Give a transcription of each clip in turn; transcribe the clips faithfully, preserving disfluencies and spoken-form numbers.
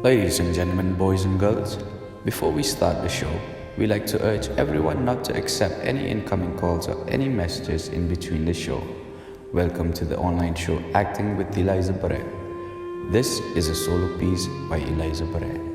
Ladies and gentlemen, boys and girls, before we start the show, we like to urge everyone not to accept any incoming calls or any messages in between the show. Welcome to the online show Acting with Eliza Barrett. This is a solo piece by Eliza Barrett.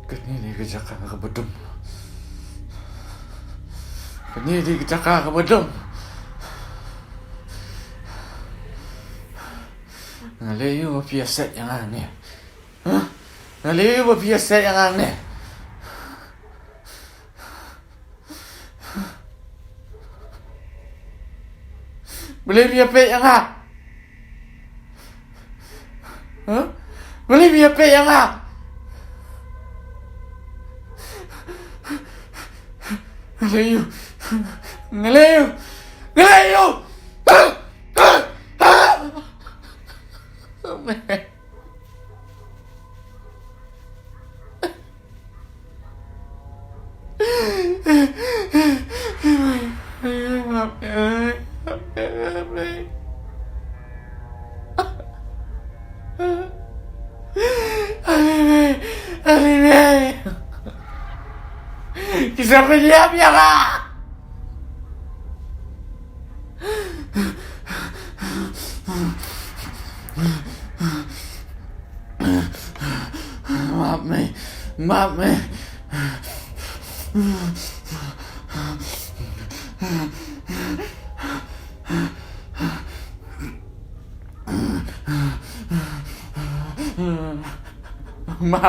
Kane ne ka jaka kaba dum. Kane ne ka jaka kaba dum. Nga leh ïa u ba phi ïa set ïa nga hangne. Huh? Nga leh ïa u ba phi ïa set ïa nga hangne. Balei phi ïa peit ïa nga? Huh? Balei phi ïa peit ïa nga? Nga leh ïa u. Nga leh ïa u. Nga leh ïa u. Ki sa pynïap ïa nga. Map me, map me. Ma.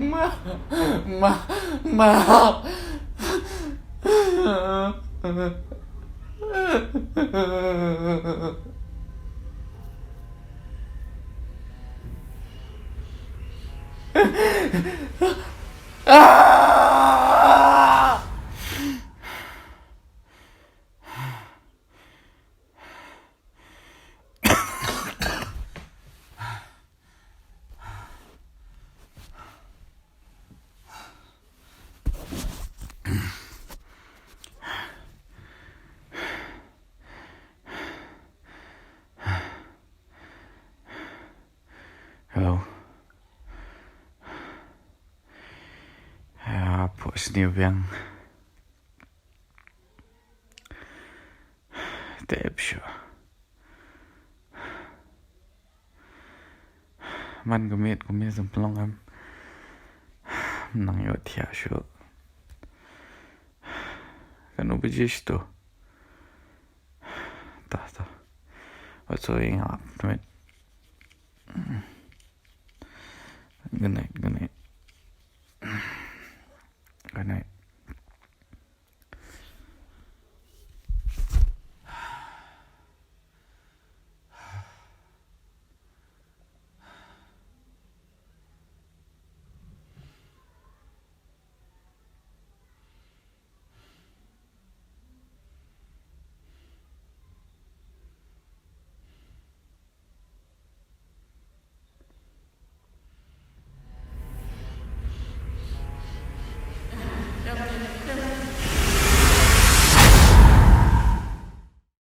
Ma. Ma. Ma. Ah! Hello. Ah, pok sniew biang. Tep shuh. Man ka miet ka miet sempelong em. Nang ïoh thiah shuh. Kan u baje shuh tu. Tah, tah. Wat so ing lap tu, mate. Good night, good night. Good night.